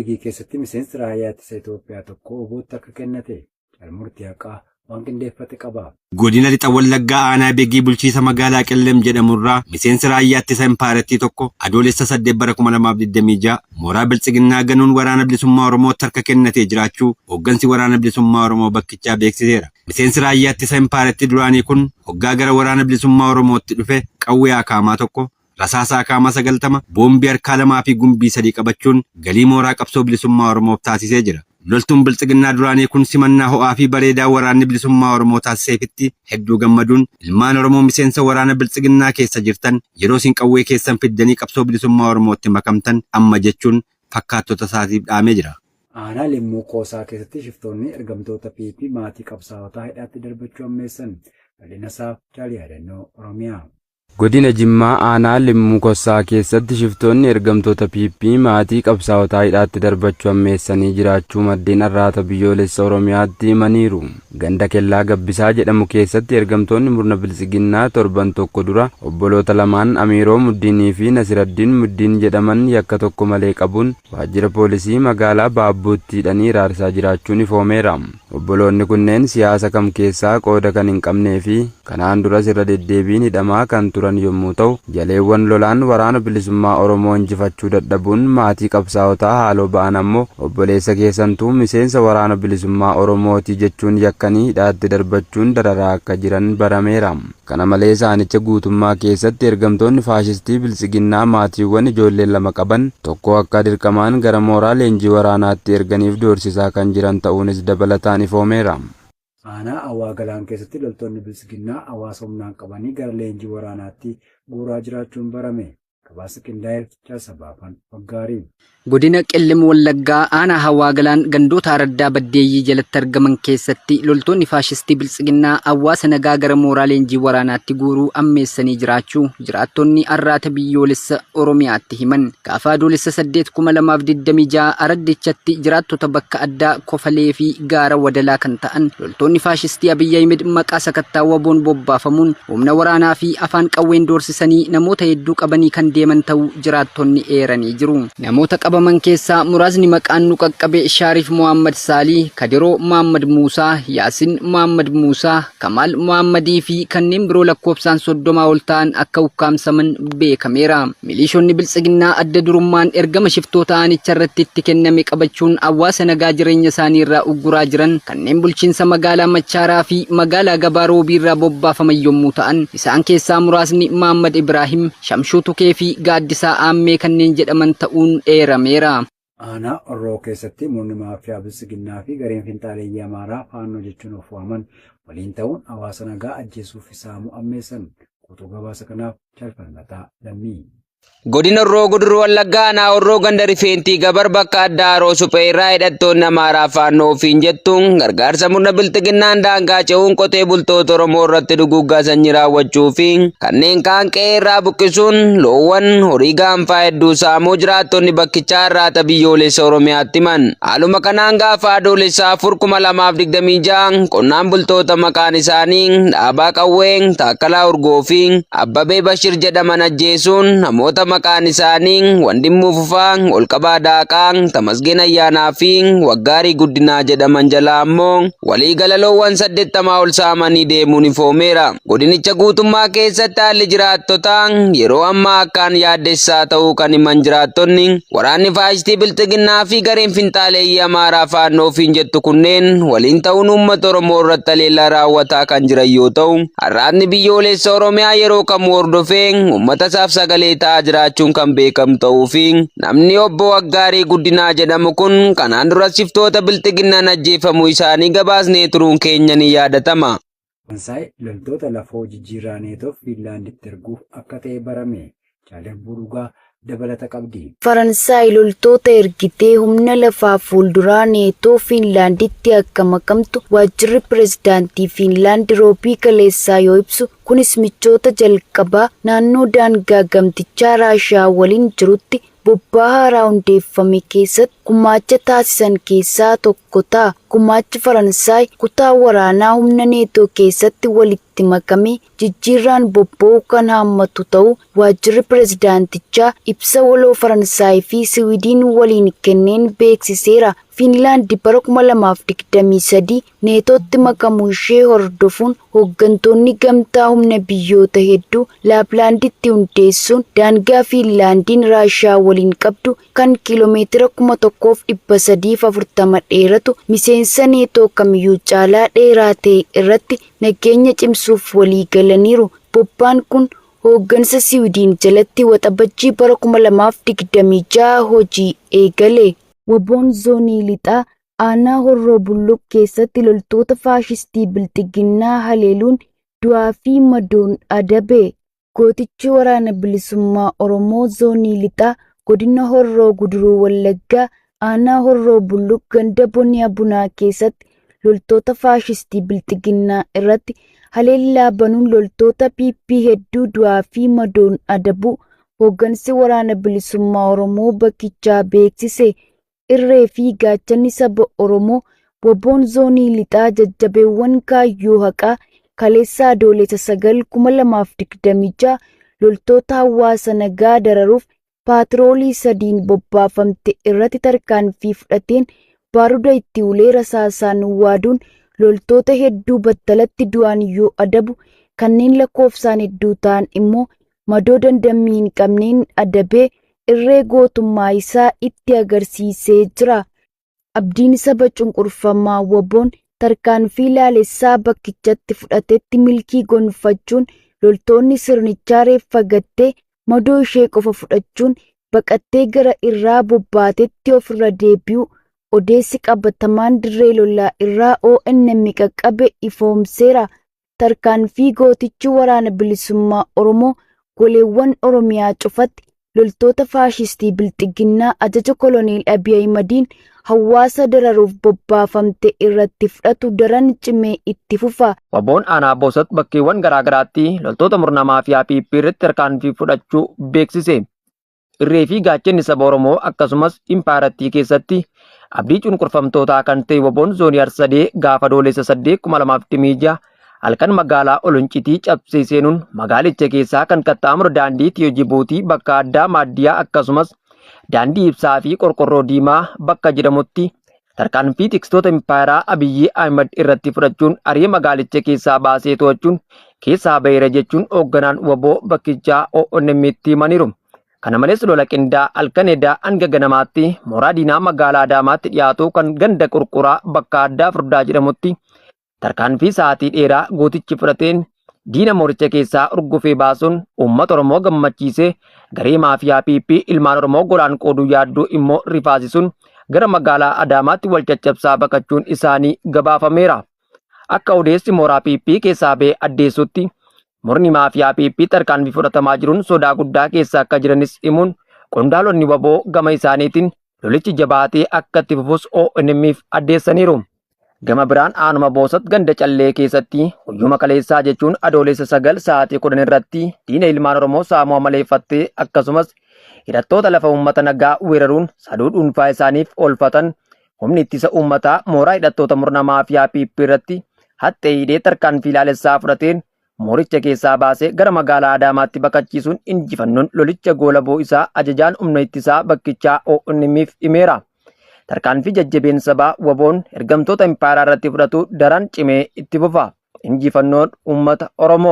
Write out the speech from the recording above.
Begii keessatti miseensi raayyaa ittisa Itoophiyaa tokko WBOtti harka kennate. Jaal Murtii Haqaa waan qindeeffate qaba. Godina Lixa Wallaggaa Aanaa Begii bulchiisa magaalaa Qellem jedhamu irraa miseensi raayyaa ittisa impaayerattii tokko Adoolessa 8 bara 2026 mooraa Biltsiginnaa ganuun Waraana Bilisummaa Oromootti harka kennatee jiraachuu hooggansi Waraana Bilisummaa Oromoo bakkichaa beeksiseera. Miseensi raayyaa ittisa impaayerattii duraanii kun hoggaa gara Waraana Bilisummaa Oromootti dhufe qawwee akaamaa 1, rasaasa akaamaa 90, boombii harkaa 2 fi gumbii 3 qabachuun galii mooraa qabsoo bilisummaa Oromoof taasisee jira. Loltuun Biltsiginnaa duraanii kun simannaa ho'aa fi bareedaa Waraanni Bilisummaa Oromoo taasiseefitti hedduu gammaduun ilmaan Oromoo miseensa waraana Biltsiginnaa keessa jirtan yeroo isin qawwee keessan fiddanii qabsoo bilisummaa Oromootti makamtan amma jechuun fakkaattota isaatiif dhaamee jira. Aanaa Limmuu Koosaa keessatti shiftoonni ergamtoota PP maatii qabsaa'otaa hidhaatti darbachuu hammeessan. Bal'inasaaf Jaal Yaadannoo Oromiyaa. Godina Jimmaa aanaa Limmuu Kossaa keessatti shiftoonni ergamtoota PP maatii qabsaa'otaa hidhaatti darbachuu hammeessanii jiraachuu maddeen Arraata Biyyoolessa Oromiyaatti himaniiru. Ganda Kellaa Gabbisaa jedhamu keessatti ergamtoonni murna Biltsiginnaa torban tokko dura obboloota lamaan Amiiroo Muddiinii fi Nasiraddiin Muddiin jedhaman yakka tokko malee qabuun waajjira poolisii magaalaa Baabbuutti hidhanii hiraarsaa jiraachuun ifoomeera. Obboloonni kunneen siyaasa kam keessaa qooda kan hin qabnee fi kanaan duras irra deddeebiin hidhamaa kan turan yommuu ta'u, jaleewwan lolaan Waraana Bilisummaa Oromoo injifachuu dadhabuun maatii qabsaa'otaa haaloo ba'an ammoo obboleessa keessantu miseensa Waraana Bilisummaa Oromooti jechuun yakkanii hidhaatti darbachuun dararaa akka jiran barameera. Kana malees aanicha guutummaa keessatti ergamtoonni faashistii Biltsiginnaa maatiiwwan ijoollee 2 qaban tokko akka dirqamaan gara mooraa leenjii waraanaatti erganiif doorsisaa kan jiran ta'uunis dabalataan ifoomeera. Aanaa Awwaa Galaan keessatti loltoonni Biltsiginnaa hawaasa humnaan qabanii gara leenjii waraanaatti guuraa jiraachuun barame. Gabaasa qindaa'eef Jaal Sabaafan Waggaarii. Godina Qellem Wallaggaa aanaa Hawaa Galaan gandoota araddaa Baddeeyyii jalatti argaman keessatti loltoonni faashistii Biltsiginnaa hawaasa nagaa gara mooraa leenjii waraanaatti guuruu ammeessanii jiraachuu jiraattonni Arraata Biyyoolessa Oromiyaatti himan. Gaafa Adoolessa 8, 2026 araddichatti jiraattota bakka addaa Kofalee fi Gaara Wadalaa kan ta'an loltoonni faashistii Abiy Ahimed maqaa sakattaa WBOn bobbaafamuun Humna waraanaa fi afaan qawween doorsisanii namoota hedduu qabanii kan deeman ta'uu jiraattonni eeranii jiru. Namoota qabaman keessaa muraasni maqaan nu qaqqabe Shaariif Mohammad Saalii, Kadiroo Mohammad Muusaa, Yaasin Mohammad Muusaa, Kamaal Mohammadii fi kanneen biroo lakkoofsaan 30 ol ta'an akka ukkaamsaman beekameera. Miliishonni Biltsiginnaa adda durummaan ergama shiftoota aanicha irratti itti kenname qabachuun hawaasa nagaa jireenya isaanii irraa ugguraa jiran kanneen bulchiinsa magaalaa Machaaraa fi magaalaa Gabaa Roobii irraa bobbaafaman yommuu ta'an, isaan keessaa muraasni Maammad Ibraahim, Shamshuu Tukee fi Gaaddisaa Aammee kanneen jedhaman ta'uun eerameera. Aanaa Horroo keessatti murni maafiyaa Biltsiginnaa fi gareen finxaaleeyyii Amaaraa Faannoo jechuun of waaman waliin ta'uun hawaasa nagaa ajjeesuu fi saamuu ammeessan. Guutuu gabaasa kanaaf Jaal Falmataa Lammii. Godina Horroo Guduruu Wallaggaa aanaa Horroo ganda Rifeentii Gabar bakka addaa Haroo Suphee irraa hidhattoonni Amaaraa Faannoo ofiin jettu gargaarsa murna Bilxiginnaan daangaa ce'uun qotee bultoota Oromoo irratti duguuggaa sanyii raawwachuu fi kanneen kaan qe'ee irraa buqqisuun loowwan horii gaanfaa hedduu saamuu jiraattonni bakkichaa Arraata Biyyoolessa Oromiyaatti himan. Haaluma kanaan gaafa Adoolessa 4, 2026 qonnaan bultoota maqaan isaanii Dhaabaa Qawwee, Taakkalaa Urgoo fi Abbabee Bashir jedhaman ajjeesuun namoota maqaan isaanii Wandimmuu Fufaa, Olqabaa Daaqaa, Tamasgeen Ayyaanaa fi Waggaarii Guddinaa jedhaman jalaa ammoo waliigala loowwan 80 ol saamanii deemuun ifoomeera. Godinicha guutummaa keessatti haalli jiraattotaa yeroo ammaa akkaan yaaddessaa ta'uu kan himan jiraattonni, waraanni faashistii Bilxiginnaa fi gareen finxaaleeyyii Amaaraa Faannoo ofiin jettu kunneen waliin ta'uun uummata Oromoo irratti haleellaa raawwataa kan jiran yoo ta'u, Arraatni Biyyoolessa Oromiyaa yeroo kamuu hordofee uummata isaaf sagalee ta'aa jiraachuun kan beekamu ta'uu fi namni obbo Waggaarii Guddinaa jedhamu kun kanaan duras shiftoota Bilxiginnaan ajjeefamuu isaanii gabaasnee turuun keenya ni yaadatama. Faransaay loltoota lafoo jijjiirraa Neetoof Fiinlaanditti erguuf akka ta'e barame. Jaal Irbuu Dhugaa dabalata qabdi. Faransaay loltoota ergitee humna lafaa fuulduraa Neetoo Fiinlaanditti akka makamtu waajjirri pirezidaantii Fiinlaand Roobii kaleessaa yoo ibsu, kunis michoota jalqabaa naannoo daangaa gamtichaa Raashiyaa waliin jirutti bobbaa haaraa hundeeffame keessatti gumaacha taasisan keessaa tokko ta'a. Gumaachi Faransaay kutaa waraanaa humna Neetoo keessatti walitti makamee jijjiirraan bobba'uu kan haammatu ta'uu waajjirri pirezidaantichaa ibsa waloo Faransaay fi Siwiidiin waliin kenneen beeksiseera. Fiinlaand bara 2023 Neetootti makamuu ishee hordofuun hooggantoonni gamtaa humna biyyoota hedduu Laaplaanditti hundeessuun daangaa Fiinlaandiin Raashiyaa waliin qabdu kan kiiloomeetira 1340 dheeratu miseensa Neetoo kamiyyuu caalaa dheeraa ta'e irratti nageenya cimsuuf walii galaniiru. Bobbaan kun hooggansa Siwiidiin jalatti Waxabajjii bara 2026 hojii eegale. Waboon Zoonii Lixaa aanaa Horroo Bulluq keessatti loltoota faashistii Bilxiginnaa haleeluun du'aa fi madoon adabe. Gootichi Waraana Bilisummaa Oromoo Zoonii Lixaa godina Horroo Guduruu Wallaggaa aanaa Horroo Bulluq ganda Boniyaa Bunaa keessatti loltoota faashistii Bilxiginnaa irratti haleellaa banuun loltoota PP hedduu du'aa fi madoon adabu hooggansi Waraana Bilisummaa Oromoo bakkichaa beeksise. Irree fi gaachanni saba Oromoo Waboon Zoonii Lixaa jajjabeewwan kaayyoo haqaa kaleessa Adoolessa 9, 2026 loltoota hawaasa nagaa dararuuf paatroolii sadiin bobbaafamte irratti tarkaanfii fudhateen baaruda itti ulee rasaasaan waaduun loltoota hedduu battalatti du'an yoo adabu, kanneen lakkoofsaan hedduu ta'an immoo madoo dandammii hin qabneen adabee irree gootummaa isaa itti agarsiisee jira. Abdiin saba cunqurfamaa Waboon tarkaanfii laalessaa bakkichatti fudhatetti milkii gonfachuun loltoonni sirnichaa reeffa gattee madoo ishee qofa fudhachuun baqattee gara irraa bobbaatetti ofirra deebi'u odeessi qabatamaan dirree lolaa irraa ONM qaqqabe ifoomseera. Tarkaanfii gootichi Waraana Bilisummaa Oromoo goleewwan Oromiyaa cufatti loltoota faashistii Bilxiginnaa ajaja Koloneel Abiy Ahimadiin hawaasa dararuuf bobbaafamte irratti fudhatu daran cimee itti fufa. Waboon aanaa Boosat bakkeewwan garaa garaatti loltoota murna maafiyaa PP irratti tarkaanfii fudhachuu beeksise. Irree fi gaachanni saba Oromoo akkasumas impaayarattii keessatti abdii cunqurfamtootaa kan ta'e Waboon Zoonii Harsadee gaafa Adoolessa 8, 2026 halkan magaalaa Oloncitii cabsee seenuun magaalicha keessaa kan qaxxaamuru daandii Itiyoo Jibuutii bakka addaa Maaddiyaa akkasumas daandii ibsaa fi qorqorroo diimaa bakka jedhamutti tarkaanfii tikstoota impaayaraa Abiyyi Ahimad irratti fudhachuun ari'ee magaalicha keessaa baasee to'achuun keessaa baheera jechuun hoogganaan Waboo bakkichaa ONM'tti himaniiru. Kana malees lola qindaa halkan edaa hanga ganamaatti mooraa diinaa magaalaa Adaamaatti dhiyaatu kan ganda Qurquraa bakka addaa Furdaa jedhamutti tarkaanfii sa'aatii dheeraa gootichi fudhateen diina mooricha keessaa urgufee baasuun uummata Oromoo gammachiisee garee maafiyaa PP ilmaan Oromoo golaan qooduu yaadduu immoo rifaasisuun gara magaalaa Adaamaatti wal caccabsaa baqachuun isaanii gabaafameera. Akka odeessi mooraa PP keessaa ba'e addeessutti murni maafiyaa PP tarkaanfii fudhatamaa jiruun sodaa guddaa keessa akka jiranis himuun qondaalonni Waboo gama isaaniitiin lolichi jabaatee akka itti fufus ONM'f addeessaniiru. Gama biraan aanuma Boosat ganda Callee keessatti guyyuma kaleessaa jechuun Adoolessa 9 sa'aatii 10 irratti diina ilmaan Oromoo saamuu amaleeffattee akkasumas hidhattoota lafa uummata nagaa weeraruun saduu dhuunfaa isaaniif oolfatan humni ittisa uummataa mooraa hidhattoota murna maafiyaa PP irratti haxxee hidhee tarkaanfii laalessaa fudhateen mooricha keessaa baasee gara magaalaa Adaamaatti baqachiisuun injifannoon lolicha goolabuu isaa ajajaan humna ittisaa bakkichaa ONM'f himeera. Tarkaanfii jajjabeen sabaa Waboon ergamtoota impaayeraa irratti fudhatu daran cimee itti fufa. Injifannoon uummata Oromoo.